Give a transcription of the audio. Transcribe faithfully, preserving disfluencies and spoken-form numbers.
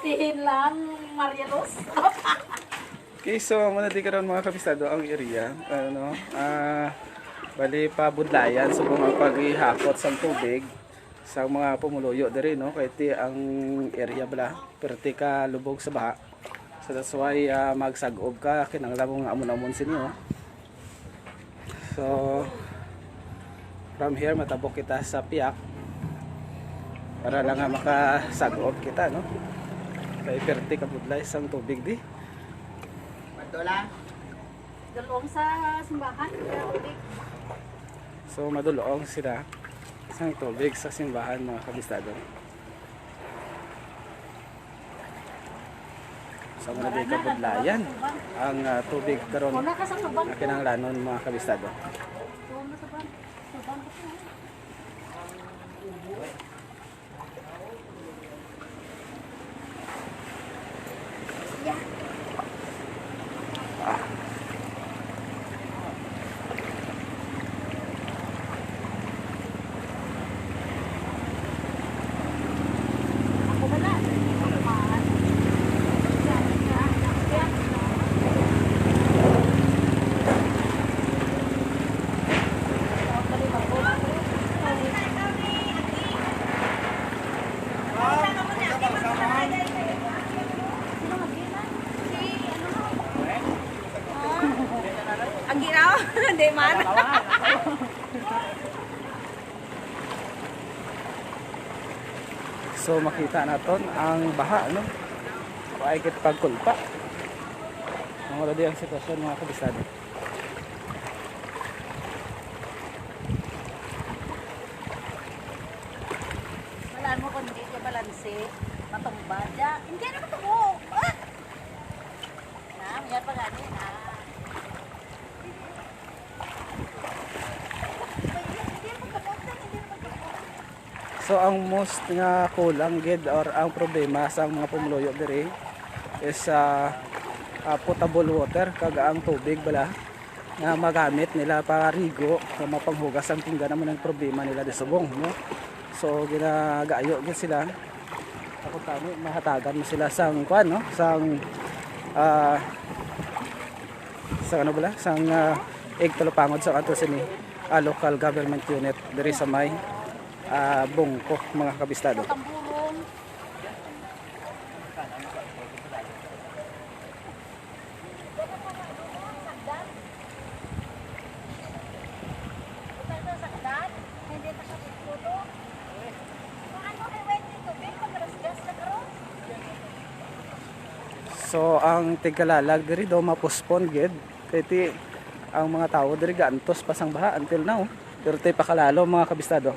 Tihin lang, Maria Luz. Okay, so amo na di karon, mga kabistado, ang area. Ano, ah, bali, pabudlayan subong ang paghihakot sang tubig sa mga pumuluyo diri, no? Kay ti ang area bala, perti ka lubog sa baha. So that's why, ah, magsag-ob ka, kinahanglan mo nga amon-amon sini, oh. So, from here, matabok kita sa piyak para lang nga makasag-ob kita, no? Kay perti kabudlay sang tubig di. Madula. Dulong sa simbahan, pero ulit. So, madulong sila sang tubig sa simbahan, mga kabistado. Sa mga di kabudlayan, ang, ah, tubig karon Una ka sa tubang. Nga kinahanglanon, mga kabistado. Una sa tubang. Tubang ko. Ang ginawa, di man. So, makita naton ang baha, no? Ay, kit pagkulpa. Ang wala di ang sitwasyon, mga kabisado. Wala mo kung hindi ka balanse, matumba dya. Hindi na matubo. Ah! Na, mayroon pa gani na. So, ang most nga kulang gid or ang problema sa mga pumuluyo diri is, ah, ah, potable water, kag ang tubig bala nga magamit nila parigo o mapanghugas ang pinggan, amo nang problema nila di subong, no? So, ginagayo gid sila. Ako tani, mahatagan mo sila sang kuan, no? Sang, ah, sang ano bala? Sang, ah, ig talupangod sa ato sini, ah, local government unit diri sa may, ah, Bungko, mga kabistado. So, ang tigkalalag diri daw mapuspon gid. Kay ti, ang mga tawo diri gaantos pa sang baha until now. Pero ti pakalalo, mga kabistado.